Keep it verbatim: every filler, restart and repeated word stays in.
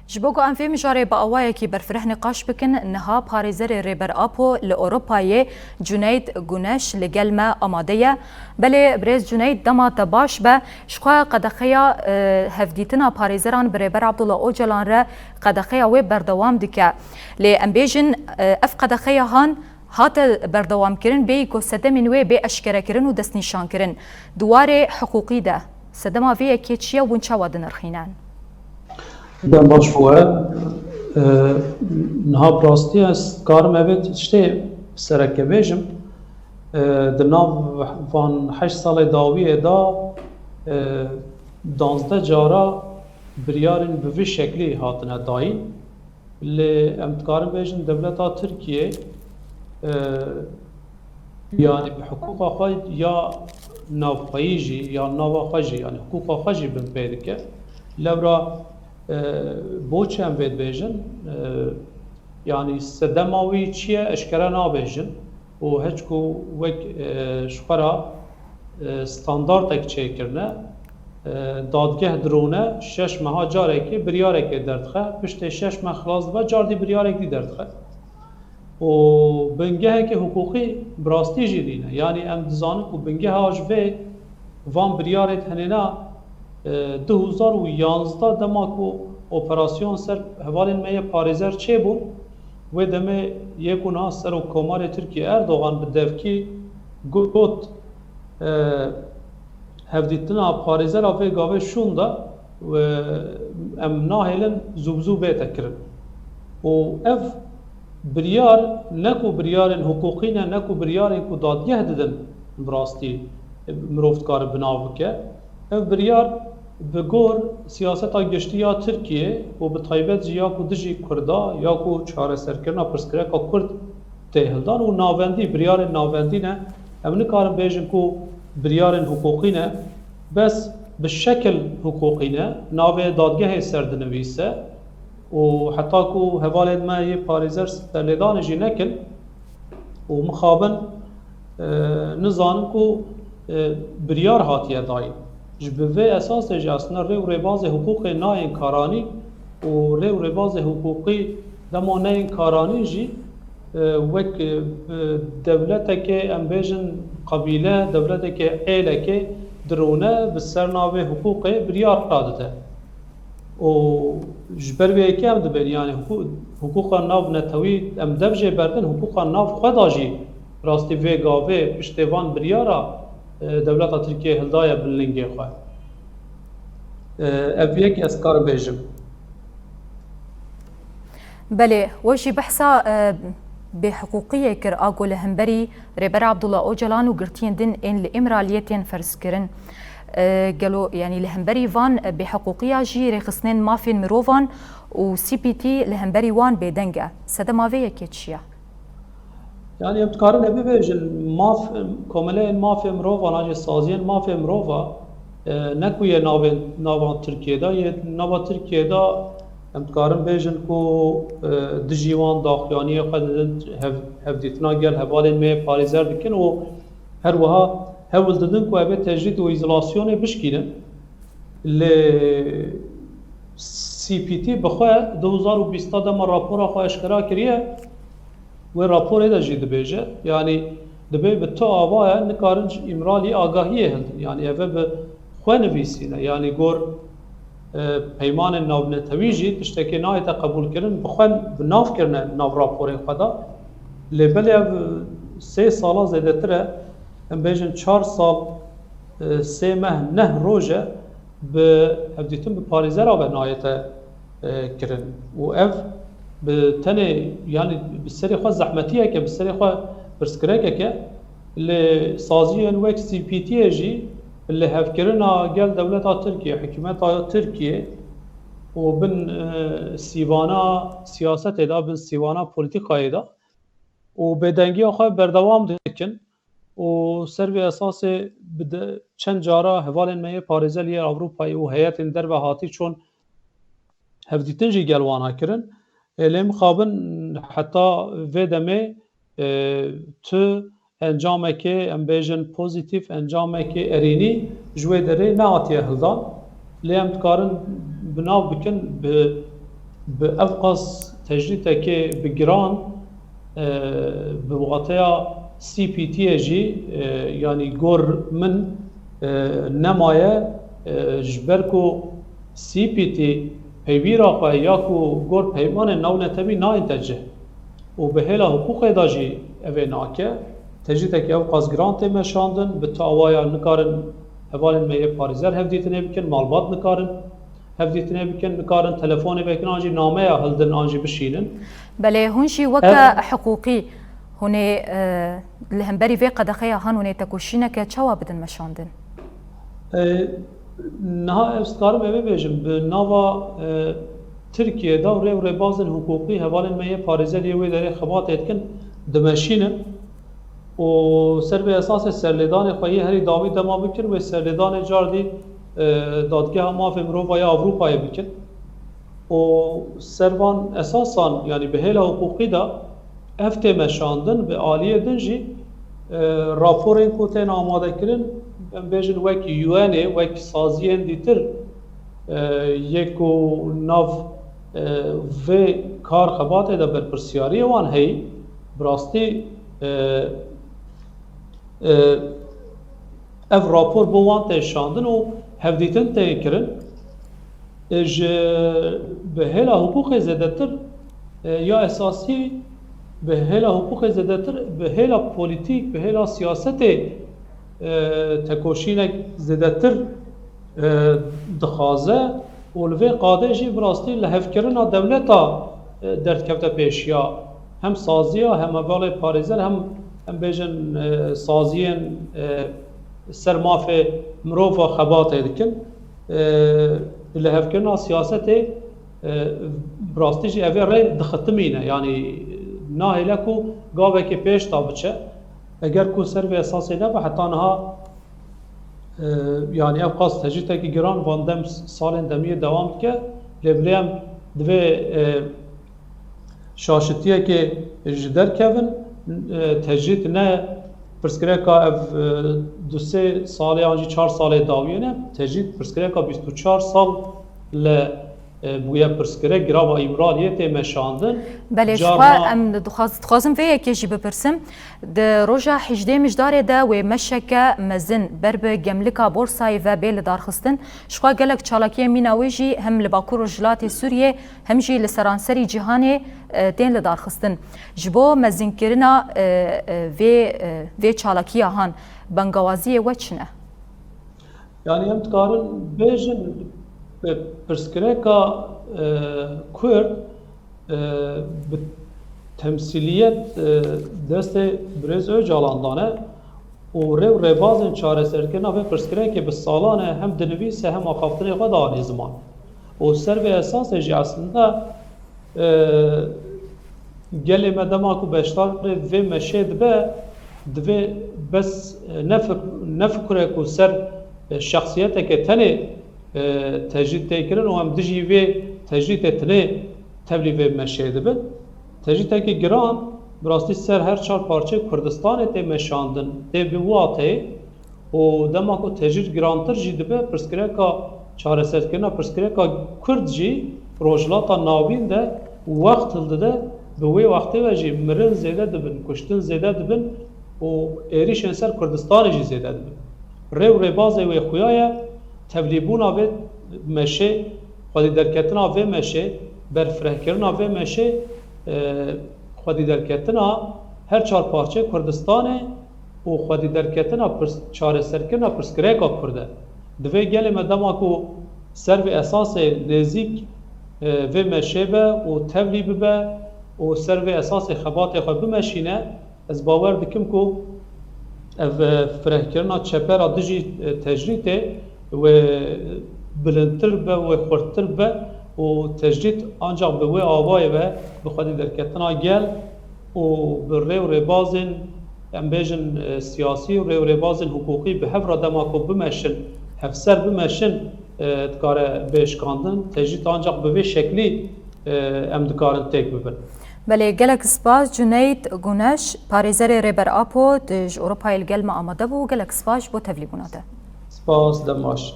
Ji bo ku em vê mijarê bi awayekî berfireh nîqaş bikin, niha parêzerê Rêber Apo li Ewropayê Cuneyt Guneş li gel me amade ye. Belê birêz Cuneyt, dema te baş be, ji xwe qedexeya, e, hevdîtina parêzeran bi Rêber Abdullah Ocalan re qedexeya wê berdewam dike. Lê em bêjin, e, ev qedexeya han hate berdewamkirin bêyî ku sedemên wê bê eşkerekirin û destnîşankirin. Di warê hiqûqî de sedema vê yekê çi ye û hûn çawa dinirxînin? Dem baş bû we. E, niha bi rastî ez karim evê tiştê sereke bêjim. E, di nav van heşt salê dawiyê de, e, danzdeh cara biryarên bi vî şeklî hatine dayîn. Lê em dikarin bêjin dewleta Tirkiyê, e, yanî bi hiqûqa xwe ya navxweyî jî, ya nava xwe jî, yanî hiqûqa xwe jî bin pê dike. Lewra, e, bo çi em vê dibêjin? E, yanî sedema wî çi ye, eşkere nabêjin. Û hiç ku wek, e, ji xwe re, e, standartek çêkirine, e, dadgeh dirûne, şeş meha carekê biryarekê derdixe, piştê şeş meh xilas dibe, car dî biryarek dî derdixe. Û bingeheke hiqûqî bi rastî jî nîne. Yanî em dizanin ku bingeha ji vê van biryarê henêna, e, du hezar û yanzdeh dema ku operasyon ser hevalên me yê parêzer çêbûn, wê demê yê ku niha Serokkomarê Tirkiyê Erdogan bi devkî got, e, hevdîtina parêzera vê gavê şûnda, e, em nahêlin zû bi zû bête kirin. Û ev biryar ne ku biryarên hiqûqî ne, ne ku biryarên ku dadgeh didin bi rastî, e, mirov dikare bi nav bike. Ev biryar bi gor siyaseta giştî ya Tirkiyê û bi taybet jî ya ku dijî Kurda ya ku çareserkirina pirsgirêka Kurd tê hildan û navendî, biryarên navendî ne. Em nikarin bêjin ku biryarên hiqûqî ne, bes bi şekil hiqûqî ne, navê dadgehê ser dinivîse û heta ku hevalên me yê parêzer serlêdanê jî nekin û mixabin, e, nizanin ku, e, biryar hatiye dayîn. Ji bi vê esasê jî aslında rê û rêbazê hiqûqê nayên karanîn û rê û rêbazê hiqûqî dema neyên karanîn jî, e, wek, e, dewleteke, em bêjin qebîle, dewleteke êlekê dirûne bi ser navê hiqûqê biryar radide. Û ji ber vê yekê em dibên, yanî hiqû-, hiqûqa navnetewî em dev jê berdin, hiqûqa nav xwe da jî rastî vê gavê piştê van biryara, e, dewleta Tirkiyê hildaye bin lingê xwe. E, ev yek ez karim bêjim. Belê, we jî behsa, e, bêhiqûqiyê kir, a ku li hemberî Rêber Abdullah Ocalan û girtiyên din ên li Îmraliyê tên ferzkirin. E, gelo, yanî li hemberî van, e, bêhiqûqiya jî rêxistinên mafên mirovan û C P T li hemberî wan bêdeng e. Sedema vê yekê çi ye? Yanî em dikarin ê bibêjin, maf, komeleyên mafê mirovan an jî saziyên mafê mirova, e, ne ku yê navên, nava Tirkiyê de, yê nava Tirkiyê de em dikarin bêjin ku, e, dijî wan daxuyaniyê xwe didin, hev-, hevdîtina gel hevalên me yê parêzer dikin û her wiha hewl didin ku ev ê tecrîd û îzolasyonê bişkînin. Lê C P T bi xwe du hezar û bîst dema rapora xwe eşkera kiriye, wê raporê de jî dibêje, yanî dibê bi tu ava ye, nikarin ji Îmralî agahiyê hildin. Yanî ev e bi xwe nivîsîne. Yanî gor, e, peymanên navnetewî jî tiştekê nayête qebûlkirin, bi xwe bi nav kirine nav raporên xwe de. Lê belê ev sê sala zêdetir e, em bêjin çar sal, e, sê meh neh roj e, bi hevdîtin bi parêzera ve nayête, e, kirin. Û ev bi tenê, yanî bi serê xwe zehmetiyeke, bi serê xwe pirsgirêkeke, li saziyên wek C P T yê jî li hevkirina gel dewleta Tirkiye, hikûmeta Tirkiye û bin, e, sîvana siyasetê de, bin sîvana polîtîkayê de û bêdengiya xwe berdewam dikin. û ser vê esasê bi de-, çend cara hevalên me yê parêzel yê Ewropayê û heyetên derve hatî çûn hevdîtin jî gel wana kirin. Ê, lê mixabin heta vê demê, e, tu encamekê, em bêjin pozîtîf encamekê erênî ji wê derê nehatiye hildan. Lê em dikarin bi nav bikin, bi Bi ev qas tecrîtekê bi giran, e, bi wateya C P T yê jî, e, yanî gor min, e, nemaye, e, ji ber ku C P T peywîra xwe ya ku gor peymanên navnetewî nayên te cih û bi hêla hiqûqê de jî ev ê nake. Tecrîtekî ew qas giran tê meşandin, bi tu awaya nikarin hevalên me yê parêzer hevdîtinê bikin, malbat nikarin hevdîtinê bikin, nikarin telefonê vekin an jî nameya hildin an jî bişînin. Belê, hûn jî weke Ev- hiqûqî hûn ê, e, li hemberî vê qedexeya han hûn ê tekoşîneke çawa bidin meşandin? E, niha ez dikarim ê bibêjim, bi nava, e, Tirkiyê de û rê û rêbazên hiqûqî hevalên me yê parêzer yê wê derê xebatê dikin, dimeşînin. û ser vê esasê serlêdanê xwe yê herî dawî dema bikin, wê serlêdanê cardî, e, Dadgeha Mafê Mirova ya Ewropayê bikin. Û ser van esasan, yanî bi hêla hiqûqî de ev tê meşandin, bi aliyê din jî, e, raporên ku tên amadekirin, em bêjin wek U N ê, wek saziyên dîtir, e, yê ku nav, e, vê kar xebatê de berpirsyariyê wan heyî, bi rastî, e, e, ev rapor bo wan tê şandin û hevdîtin tê kirin. E, ji bi hêla hiqûqê zêdetir, e, ya esasî bi hêla hiqûqê zêdetir, bi hêla polîtîk, bi hêla siyasetê, e, tekoşînek zêdetir, e, dixwaze û li vê qadê jî bi rastî lihevkirina dewleta, e, derdkevte pêşiya hem saziya, hem hevalê parêzer, hem, em bêjin, e, saziyên, e, ser mafê mirova xebatê dikin. E, lihevkirina siyasetê, e, bi rastî jî evê rê dixitimîne. Yanî nahêle ku gavekê pêş de biçe. Eger ku ser vê esasê nebe heta niha, e, yanî ev qas tecrîtekî giran van dem salên demiyê dewam dike. Lê bilê em divê, e, şaşitiyekê ji derkevin, e, tecrîd ne pirsgirêka ev, e, du sê salê an jî çar salê dawiyê ne. Tecrîd pirsgirêka bîst û çar sal li, e, bûye pirsgirêk, girava Îmraliyê tê meşandin. Belê, ji xwe em dixwaz-, dixwazim vê yekê jî bipirsim. Di roja hejdê Mijdarê de wê meşeke mezin ber bi gemlika Borsayê ve bê lidarxistin. Ji xwe gelek çalakiyên mîna wê jî hem li Bakur Rojhilatê Sûriyê hem jî li seranserî cîhanê, e, tên lidarxistin. Ji bo mezinkirina, e, e, vê, e, vê çalakiya han bengawaziyê we çi ne? Yanî em dikarin bêjin, e, pirsgirêka, e, Kurd, e, bi temsîliyet, e, destê birêz Ocalan dane û rê û rêbazên çareserkirina vê pirsgirêkê bi salan e hem dinivîse hem axaftinê xwe dianî ziman. Û ser vê esasê jî aslında, e, gelê me dema ku beşdarê vê meşê dibe, divê bes, e, nefik-, nefikire ku ser, e, şexsiyeteke tenê, e, tecrîd tê kirin û em dijî vê tecrîdê tinê tevlî vê meşê dibin. Tecrîdekî giran, bi rastî ser her çar parçeyê Kurdistanê tê meşandin, tê bi wateyê û dema ku tecrîd girantir jî dibe, pirsgirêka çareserkirina pirsgirêka Kurd jî Rojhilata Navîn de wext hildide, bi wê wextê ve jî mirin zêde dibin, kuştin zêde dibin û êrîşên ser Kurdistanê jî zêde dibin. Rê û rêbazê wê xuya ye, tevlîbûna vê meşê, xwedî derketina vê meşê, berfirehkirina vê meşê, e, xwedî derketina her çar parçeyê Kurdistanê û xwedî derketina pirs-, çareserkirina pirsgirêka Kurd e. Divê gelê me dema ku ser vê esasê nêzîk, e, vê meşê be û tevlî bibe û ser vê esasê xebatê xwe bimeşîne, ez bawer dikim ku ev, e, firehkirina çepera dijî, e, tecrîdê wê bilindtir be, wê xurttir be û tecrîd ancaq bi wê avayê ve bi xwedî derketina gel û bi rê û rêbazên, em bêjin, e, siyasî û rê û rêbazên hiqûqî bi hev re dema ku bimeşin, hevser bimeşin, e, dikare bê şikandin. Tecrîd ancaq bi vê şeklî, e, em dikarin têk bibin. Belê, gelek spas Cuneyt Guneş, parêzerê Rêber Apo, di ji Ewropayê li gel me amade bû. Gelek spas ji bo tevlîbûna te. Spas, dem baş.